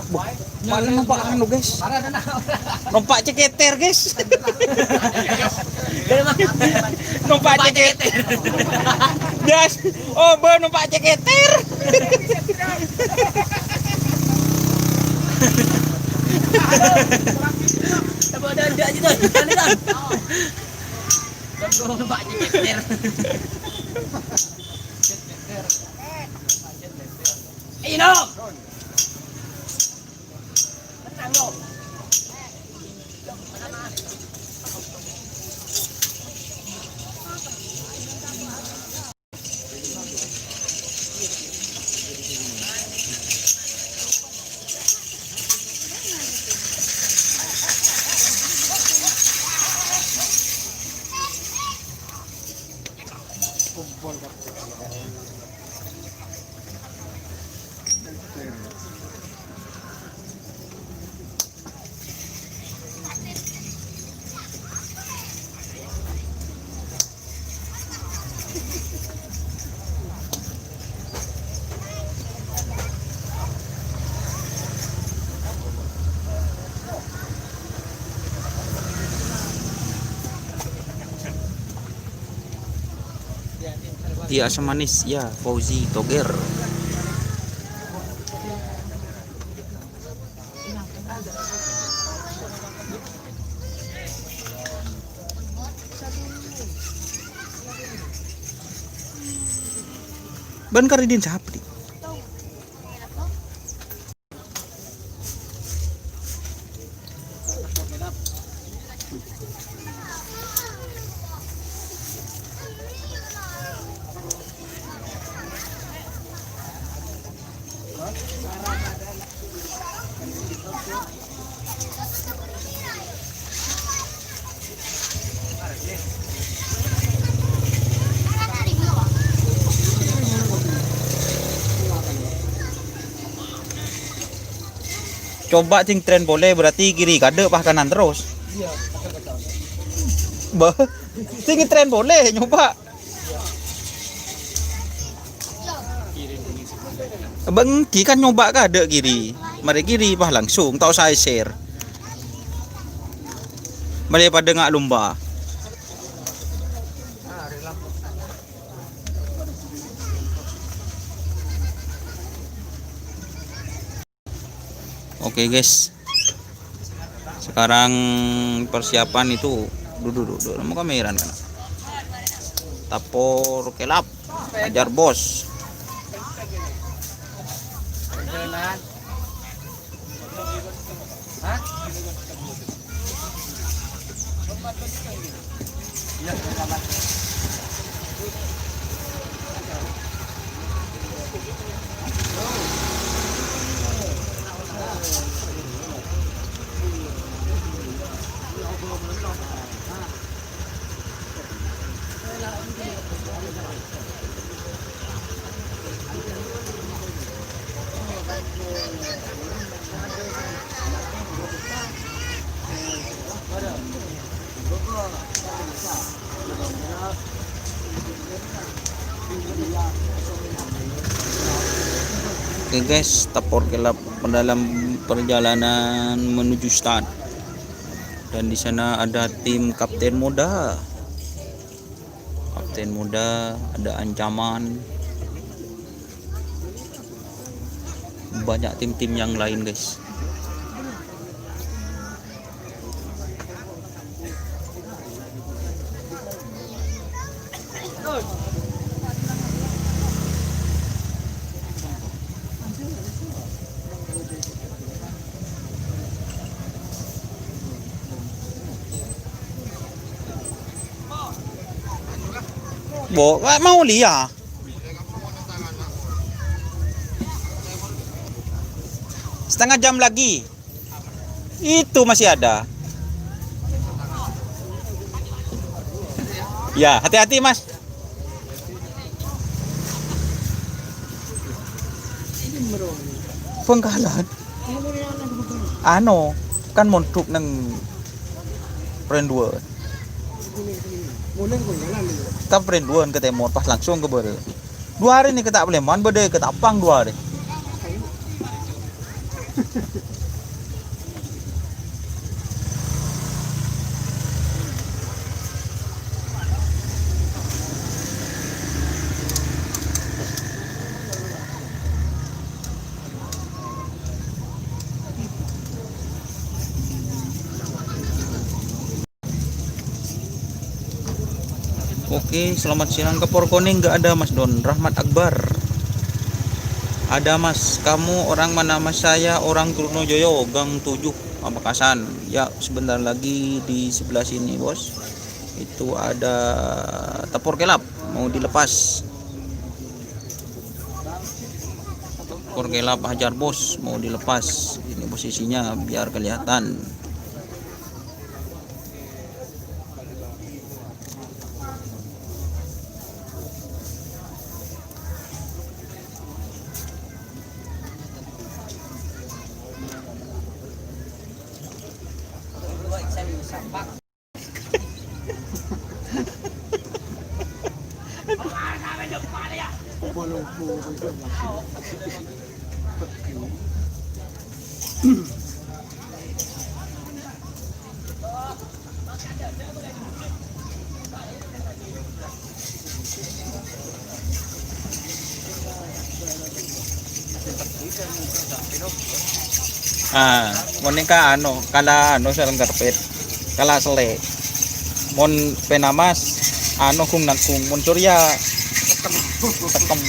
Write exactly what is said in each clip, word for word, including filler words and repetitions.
Buh, malah numpak anu, guys. Numpak ceketer, guys. Numpak ceketer. Guys, oh, bâ numpak ceketer. Coba ada, ada aja tuh. Ada, Kang. Numpak ceketer. Ayo, Nom. Tenang, Nom. Di Asam Manis, ya, Fauzi Toger. Bân karè din sapa, Di? Coba sing tren polè, berarti kiri kadhâ' pas kanan terros. Bâh, sing tren polè, nyoba. Bâ' ènggi kan nyoba kadhâ' kiri. Marè kiri, pas langsung, ta' osa èsèr. Marè padâ nga' lomba. Oke, guys. Sekarang persiapan itu, duduk, duduk, duduk. Mau kameran kan? Tapor kelap, ajar bos. Oke guys, tapor kelap dalam perjalanan menuju start. Dan di sana ada tim kapten muda. Kapten muda, ada ancaman. Banyak tim-tim yang lain, guys. Bo, mau liya. Setengah jam lagi. Itu masih ada. Ya, hati-hati, Mas. Bangkalan. Ano, kan mondhuk neng Prenduan. Tap Prenduan ke timur, pas langsung ke Bali. Dua hari nèka ta' palèman, bâdâ è Ketapang dua hari. Oke, selamat siang. Ke Porkoneng nggak ada, Mas Don. Rahmat Akbar. Ada, Mas. Kamu orang mana, Mas? Saya orang Trunojoyo, Gang tujuh, Pamekasan. Ya, sebentar lagi di sebelah sini, Bos. Itu ada tepor kelap mau dilepas. Tepor kelap hajar, Bos, mau dilepas. Ini posisinya biar kelihatan. Ah, mon nèka anu, kala anu sareng karpet. Kala sellè. Mon pènamas, anu ghung-nangghung. Mon Surya, tekem.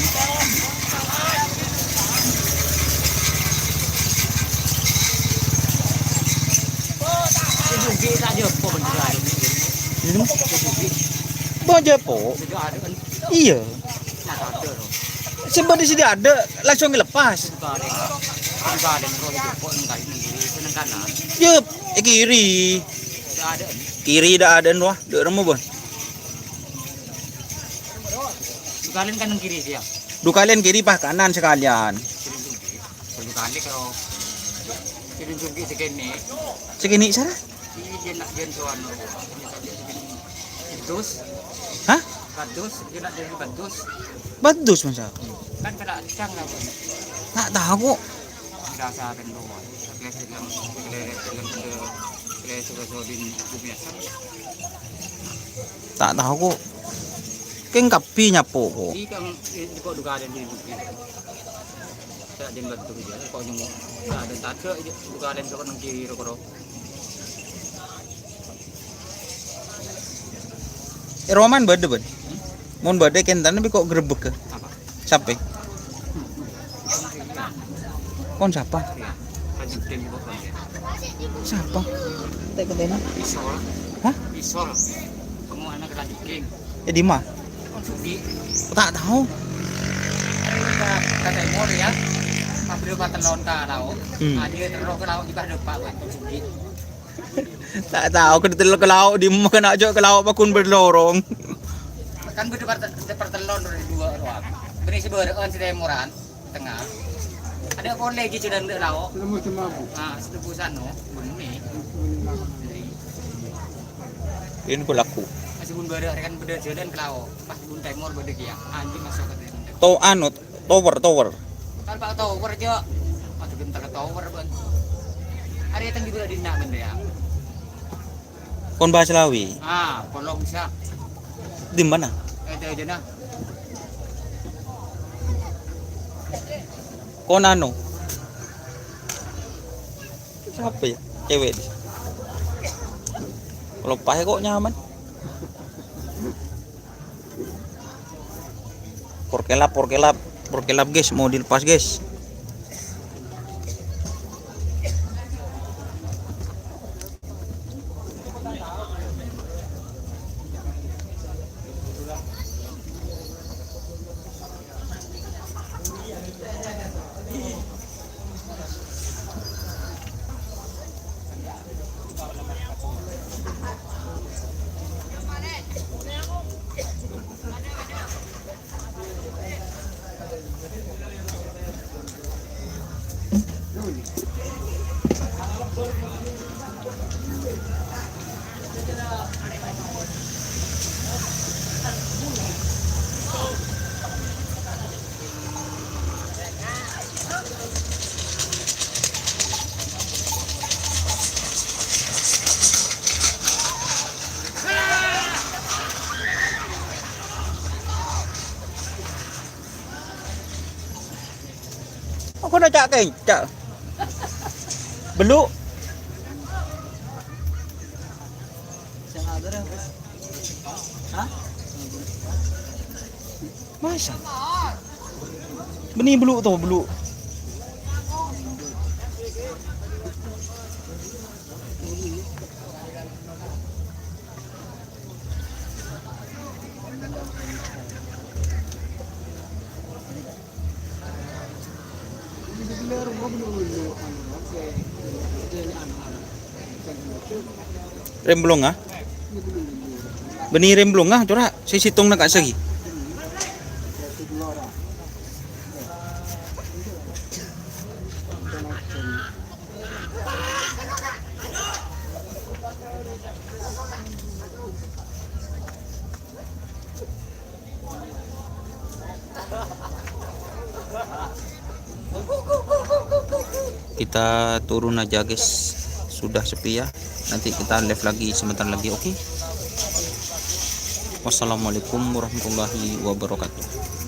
Bâjâ, Po'. Iyâ. Sè bâdâ sè adâ' langsung ngalepas. Yep, è kiri. Kiri dâ' adâ'ân rowa, dâ' remma, Bun. Dukalèn kanan kiri dia. Dukalèn kiri pas kanan sekalian. Sènèng kali karo sènèng sara? Iyâ, nak jân sowan. Badus. Hah? Badus, iyâ, nak jân badus. Badus, masa? Kan kena cang lah, Bun. Ta' tao, kok. Dirasa kan, Bun. Kira-kira, kira-kira, kira-kira, kira-kira, Ta' tao, kok. Kèng kabbhi nyapo, kok. Iyâ, kan, iyâ, kok dukalèn di bukit. Sa' din bâdhung jâ, kok nyongngo'. Sa' din tadâ', iyâ, dukalèn soko neng kiri, ro-, ro. È, roman bâdâ, Bun. Mon bâdâ kèntan, tapè kok grebek, kok. Apa? Sapè? Kon sapa? Rajukin kok. Sapa? Tè' kentèna. Isol. Hah? Isol. Kamu anak Rajukin. È, dimma? Kon Sugi. Ta' tao. Ka, ka tèmor, yâ. Pabrik Partelon ka lao'. Hmm. Ah, dia terus ke lao', kita depan, Pak, Kon Sugi. Ta' tao, kèng tello ka lao', dimma kèng ajâ' ka lao' paggun bâdâ lorong. Kan bâdâ part-, partelon rowa dua rowa. Bânnè sè bârâ'ân sè tèmoran, tengnga. Adâ' polè ghi' jhâlân dâ' lao'. Lembus jemma, Bu. Ah, sè lembusan, no. Bânnè. Ini pelaku. Masih bun bârâ' kan bâdâ jhâlân ka lao'. Pas bun tèmor bâdâ kèya. Anjing masuk ke dalam. To, anu, Tower, tower. Kan Pak Tower, Cok. Aduh, bentar Tower, Bang. Arè teng di bârâ' dinna', bân, yâ. Kon bahasa Lawi. Ah, polong bisa. Di mana? Eh, di aja, nah. Kon anu. Sapa, yâ? Cewek. Kalau pas kok nyaman. Porkelap, porkelap, porkelap, guys, mau dilepas, guys. Aku na ca'-kenca'. Bellu'. Masa? Bânnè bellu' to, bellu'. Remblong, ah. Bânnè remblong, ah, cora'. Sè sèttong na ka'issa' ghi. Kita turun aja, guys. Sudah sepi ya. Nanti kita live lagi sebentar lagi, oke? Wassalamualaikum warahmatullahi wabarakatuh.